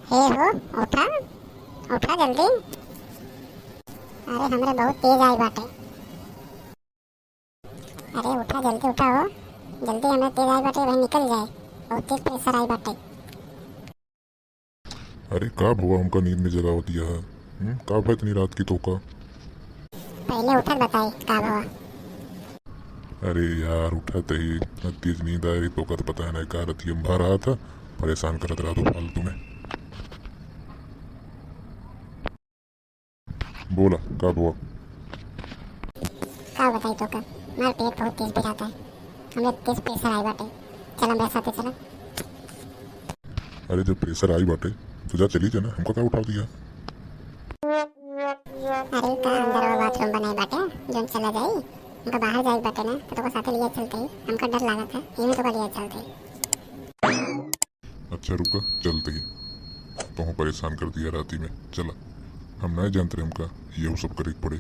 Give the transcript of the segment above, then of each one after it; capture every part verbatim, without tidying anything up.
हे हो, उठा, उठा जल्दी। अरे, हमरे बहुत तेज आई बाटे। अरे उठा, जल्दी उठा हो, जल्दी, हमरे तेज आई बाटे, भाई निकल जाए, बहुत तेज प्रेशर आई बाटे। अरे का भवा, हमका नींद में जगावत यह है? हम्म, का भवा इतनी रात की तोका? पहले उठत बताई का भवा। अरे यार, उठत ही इतना तेज नींद आ रही, तोका तो पता है ना का रतिया में भा रहा था, परेशान करत रहा तो फालतू में। बोला, का भवा? का बताई तोका, हमार पेट बहुत तेज पिराता है, हमरे तेज प्रेशर आई बाटे, चल हमरे साथे चला। अरे जब प्रेशर आई बाटे तो जा चली जा ना, हमका का उठाव दिया? अरे का अंदर वो बाथरूम बनाए बाटे, जोन चला जाई, हमका बाहर जाए बाटे ना, तो तोका साथे लिया चलते ही, हमका डर लागत है, यही तोका लिया चलते ही। अच्छा रुका, चलते ही। तोहू परेशान कर दिया राती में। चला, हम नाय जानत रहे हमका यहू सब करे के पड़े।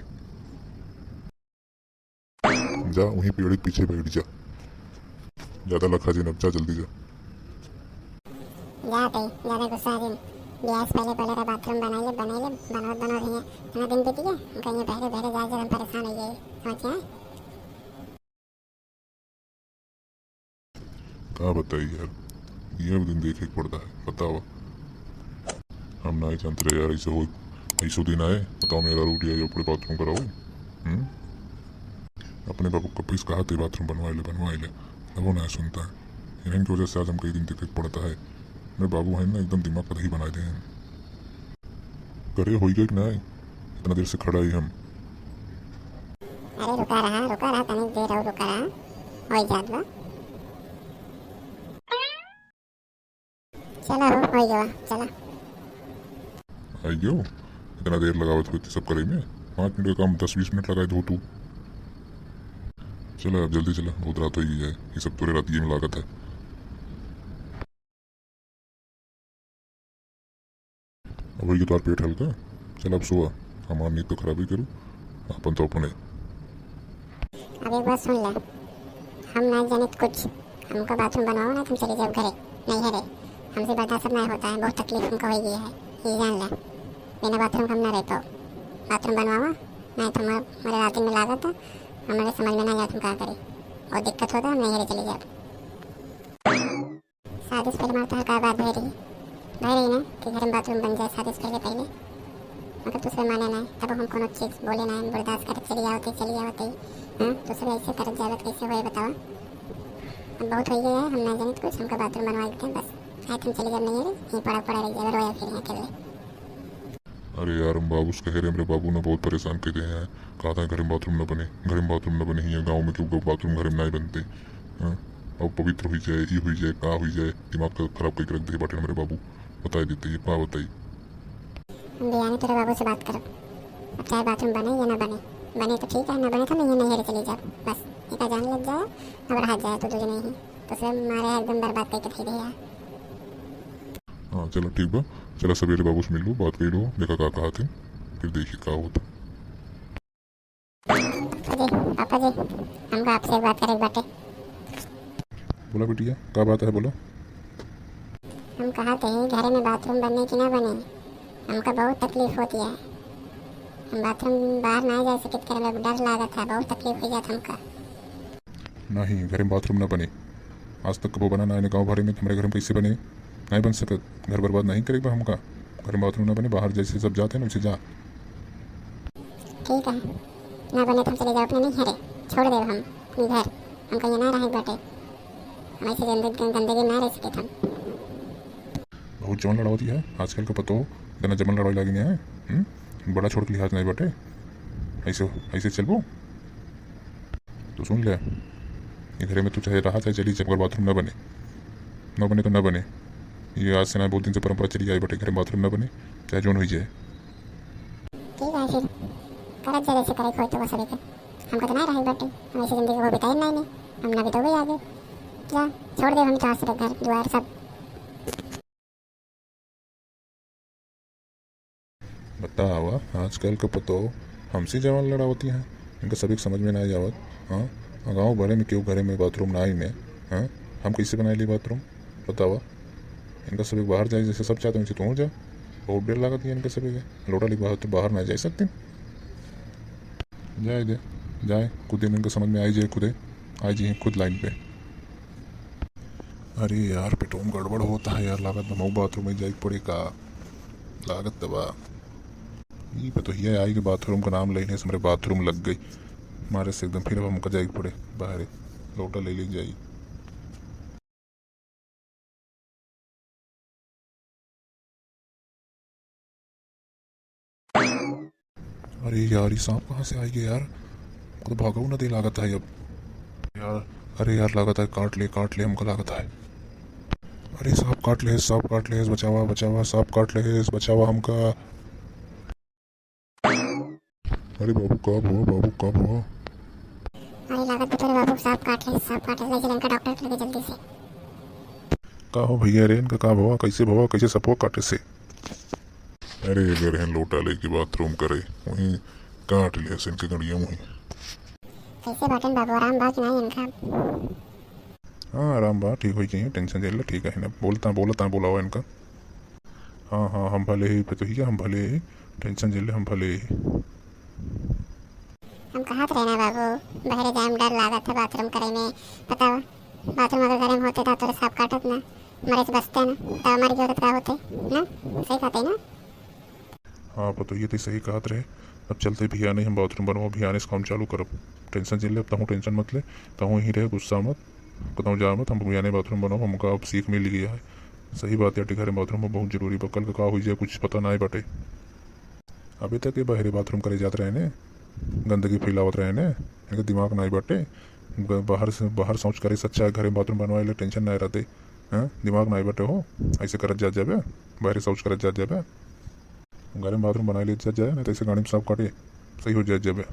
जा, वहीं पेड़ के पीछे बैठ जा। ज्यादा लखा जिन, अब जा, जल्दी जा। जा तई, ज्यादा गुस्सा जिन। ब्याह से पहले पहले का बाथरूम बनाइए, बनाइए, बनावत बनावत ही है। इतना दिन बीत गया, हम कहीं बहरे बहरे जाए, जब हम परेशान हो गए, समझ गए? का बताई यार, ये भी दिन देखे के पड़ता है, बतावा। हम नाय जानत रहे यार, ऐसे हो, ऐसो दिन आए, बताओ, मेरा रूट आई, अपने बाथरूम कराओ। हम्म? अपने बाबू कब से कहा थे बाथरूम बनवा ले, बनवा ले, तब वो नाय सुनता है। इन्हीं की वजह से आज हम कई दिन देखे के पड़ता है। मेरे बाबू है ना, एकदम दिमाग का दही बना दे हैं। करे होई गए कि नाय, इतना देर से खड़ा ही हम। अरे रुका रहा, रुका रहा, तनिक देर और रुका रहा, होई जात बा। चला हो, होई गवा, चला। आई गयो, इतना देर लगावत होती सब करे में, पाँच मिनट का काम दस बीस मिनट लगाए दो तू। चला अब जल्दी चला, बहुत रात हो गई है, ये सब तोरे रातिये में लागत है। अब होई गयो तोहार पेट हल्का, चल अब सोआ, हमार नींद तो खराब ही करू, अपन तो अपने। अब एक बात सुन ले, हम ना जानित कुछ, हमका बाथरूम बनवाओ ना, हम चले जाब घरे, नहीं है रे, हमसे बर्दाश्त नहीं होता है, बहुत तकलीफ हमको हो गई है, ये जान ले, बिना बाथरूम के हम ना रह पाओ, बाथरूम बनवाओ, नहीं तो हमारे, हमारे रात दिन में लागत है, हमारे समझ में ना जात हम का करी, और दिक्कत होता है, हम नहीं है रे, चले जाब। शादी से पहले हमार तोहार का बात भई रही, भई रही ना कि घर में बाथरूम बन जाए शादी से पहले, पहले। मगर दूसरे माने ना, तब हम कोनो चीज बोले ना, बर्दाश्त कर चली आवत ही, चली आवत ही। हाँ, दूसरे ऐसे करत जावत कैसे होए बतावा? अब बहुत हो गया है, हम ना जानित कुछ, हमका बाथरूम बनवा के दे बस। आए तुम चली जाब नहीं रे, यहीं पड़ा पड़ा रह जाए, रोया फिर यहाँ अकेले। अरे यार, हम बाबू से कहे रहे, हमरे बाबू ना बहुत परेशान कर दे हैं। कहा था घर में बाथरूम ना बने, घर में बाथरूम ना बने, यहाँ गाँव में क्यों बाथरूम घर में नहीं बनते। हाँ? अब पवित्र हुई जाए, ई हुई जाए, का हुई जाए, दिमाग का खराब करके रख दे बाटे हमरे बाबू। बताई देते, ये का बताई? हम बिहाने तेरे बाबू से बात करब, अब चाहे बाथरूम बने या ना बने। बने तो ठीक है, ना बने तो नहीं, नहीं चली जाब। बस एक जान लग जाए, अब रहा जाए तो दो जने ही, तो सब मारे एकदम बर्बाद करके दे दिया। हाँ चलो ठीक बा, चला सवेरे बाबू से मिल लो, बात कर लो, देखा का कहा थे, फिर देखी का होता। पापा जी, पापा जी, हमका आपसे एक बात करे के बाटे। बोला बिटिया, का बात है, बोला। हम कहा थे घरे में बाथरूम बने कि ना बने, हमका बहुत तकलीफ होती है। हम बाथरूम बाहर ना जा सकते, करे में डर लागत है, बहुत तकलीफ हो जात हमका। नहीं, घरे में बाथरूम ना बने, आज तक कबो बना ना है गाँव भरे में, तुम्हारे घर में कैसे बने? नहीं बन सकत, घर बर्बाद नहीं करेगा हमका। घर में बाथरूम ना बने, बाहर जैसे सब जाते हैं ना वैसे जा। ठीक है, ना बने तो हम चले जाओ अपने नहीं घरे, छोड़ दे हम अपने घर, हमका यहाँ ना रहे बाटे, हम ऐसे गंदगी, गंदगी ना रह सकते हम। बहुत जवन लड़ावती है आजकल का पतो, इतना जवन लड़ाई लागी नहीं है। हम्म? बड़ा छोट के लिहाज नहीं बाटे, ऐसे, ऐसे चलबो? तो सुन ले, ये घरे में तू चाहे रहा चाहे चली जा, मगर बाथरूम ना बने, ना बने तो ना बने। ये आज से ना, बहुत दिन से परंपरा चली आई बाटे, घरे में बाथरूम ना बने, चाहे जोन हुई जाए। ठीक है फिर, करत जा जैसे करे खोई तो वो सभी के। हमको तो ना रहे बाटे, हम ऐसी जिंदगी को बिताए ना, हम ना बितावे आगे। जा, छोड़ दे हम तो आज से घर द्वार सब। बतावा, आजकल का पतो हमसे जवन लड़ावती हैं, इनका सभी के समझ में ना आवत। हाँ, गाँव भरे में क्यों घरे में बाथरूम ना आई में, हाँ, हम कैसे बनाए ली बाथरूम? बतावा। इनका सब एक बाहर जाए, जैसे सब चाहते हैं वैसे तू जा। बहुत डर लागत है इनका सब एक। लोटा लेके बाहर तो बाहर ना जा सकते। जाए दे, जाए, कुछ दिन इनका समझ में आई जाए खुदे, आई जाए खुद लाइन पे। अरे यार, पेटों में गड़बड़ होता है यार, लागत बा हमहू बाथरूम में जाए के पड़े का, लागत बा। ई पतोहिया आई के बाथरूम का नाम लेने से हमरे बाथरूम लग गई, मारे से एकदम फिर अब हमका जाए के पड़े बाहरे, लोटा ले ले जाई। अरे यार, ये सांप कहाँ से आई गया यार? हमको तो भागो ना दे लागत है अब। यार, अरे यार, लागत है काट ले, काट ले हमका लागत है। अरे सांप काट ले, सांप काट ले, बचावा, बचावा, सांप काट ले, बचावा हमका। अरे बाबू, का भवा बाबू, का भवा? अरे लागत बा तोरे बाबू, सांप काट ले, सांप काट ले, ले चल इनका डॉक्टर के लगे जल्दी से। का हो भैया रे, इनका का भवा, कैसे भवा, कैसे सपवा काटे से? अरे अगर हैं लोटा लेके बाथरूम करे, वहीं काट ले से इनके गड़िया वहीं। कैसे बाटेन बाबू, आराम बा कि नहीं इनका? हाँ आराम बा, ठीक हो जाइए, टेंशन झेल ले, ठीक है ना, बोलता बोलता बोलावा इनका। हाँ हाँ, हम भले ही पतोहिया, हम भले ही, टेंशन झेल ले, हम भले ही। हम कहत रहे ना बाबू, बहरे जाए में डर लागत है बाथरूम करे में। बताओ, बाथरूम अगर घरे में होते तो तोरे सांप काटत ना, मरे से बचते ना, तब मर गए होते तो का होते ना? सही कहते ना? हाँ पतोहिया, तो सही कहत रहे। अब चलते बिहाने हम बाथरूम बनवा, बिहाने से काम चालू करब। टेंशन झेल ले, अब तहूँ टेंशन मत ले, तहूँ यहीं रहे, गुस्सा मत, कतहूँ जा मत। हम बिहाने बाथरूम बनवा, हमका अब सीख मिल गया है। सही बात है, घरे बाथरूम में बहुत जरूरी बा, कल का का हो जाए कुछ पता ना बाटे। अभी तक ये बहरे बाथरूम करे जात रहे ने, गंदगी फैलावत रहे ने, इनका दिमाग नाई बाटे। ग-, बाहर से, बाहर शौच करे से अच्छा है घरे बाथरूम बनवाए ले, टेंशन नाई रहते। हाँ, दिमाग नाई बाटे हो, ऐसे करत जात जाबे, बहरे शौच करत जात जाबे। घरे में बाथरूम बनाए ले जात जाए ना, तो ऐसे गाड़ी में सांप काटे, सही हो जात जाबे।